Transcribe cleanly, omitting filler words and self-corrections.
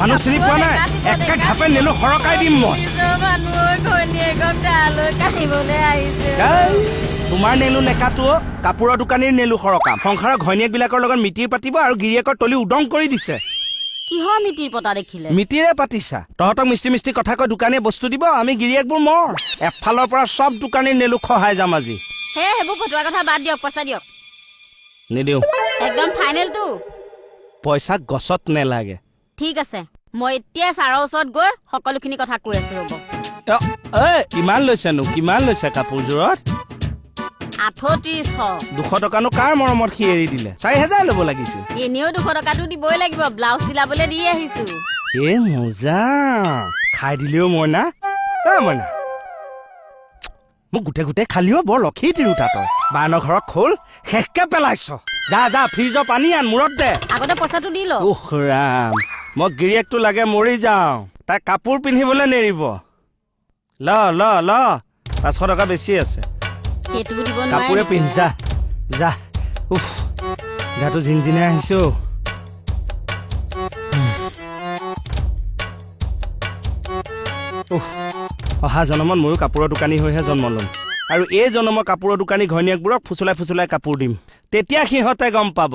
মানুহ চিনি পোৱা নাই, একে ঘাপে নেলু সৰকাই দিম মই। নিজৰ মানুহৰ ঘৈণীয়েকক তালৈ কান্দিবলৈ আহিছে। এই, তোমাৰ নেলু নেকাটো, কাপোৰৰ দোকানীৰ নেলু সৰকাম। সংসাৰৰ ঘৈণীয়েক বিলাকৰ লগত মিতিৰ পাতিব আৰু গিৰিয়েকৰ তলি উদং কৰি দিছে। কিহৰ মিতিৰ পতা দেখিলে? মিতিৰে পাতিছা। তহঁতক মিষ্টি মিষ্টি কথা কৈ দোকানীয়ে বস্তু দিব, আমি গিৰিয়েকবোৰ মৰ। এফালৰ পৰা চব দোকানীৰ নেলু খহাই যাম আজি। হে, সেইবোৰ ফটোৱা কথা বাদ দিয়ক, পইচা দিয়ক। নিদিওঁ। একদম ফাইনেলটো? পইচা গছত নেলাগে। ঠিক আছে, মই এতিয়াই ছাৰৰ ওচৰত গৈ সকলোখিনি কথা কৈ আছো, ৰ'ব। অ, ঐ, কিমান লৈছেনো? কিমান লৈছে কাপোৰযোৰত? 3800। 200 টকানো কাৰ মৰমত সি এৰি দিলে? 4000 ল'ব লাগিছিল। এনেও 200 টকাটো দিবই লাগিব, ব্লাউজ চিলাবলৈ দি আহিছো। এ মজা, খাই দিলেও মইনা। এ মইনা, মোক গোটেই গোটেই খালিও। বৰ লক্ষী তিৰোতা তই। বানৰ ঘৰত খোল শেষকে পেলাইছ। যা যা, ফ্ৰিজৰ পানী আন, মূৰত দে। আগতে পইচাটো দি ল। উখ ৰাম, মই গিৰিয়েকটো লাগে মৰি যাওঁ, তাই কাপোৰ পিন্ধিবলৈ নেৰিব। ল ল ল, 500 টকা বেছি আছে। সেইটোও দিব নোৱাৰে কাপোৰে নেকি? পিন্ধ, যা যা। উফ, গাটো জিনজিনাই আহিছো। উফ, অহা জনমত ময়ো কাপোৰৰ দোকানী হৈহে জন্ম ল'ম আৰু এই জনমৰ কাপোৰৰ দোকানী ঘৈণীয়েকবোৰক ফুচুলাই ফুচুলাই কাপোৰ দিম। তেতিয়া সিহঁতে গম পাব।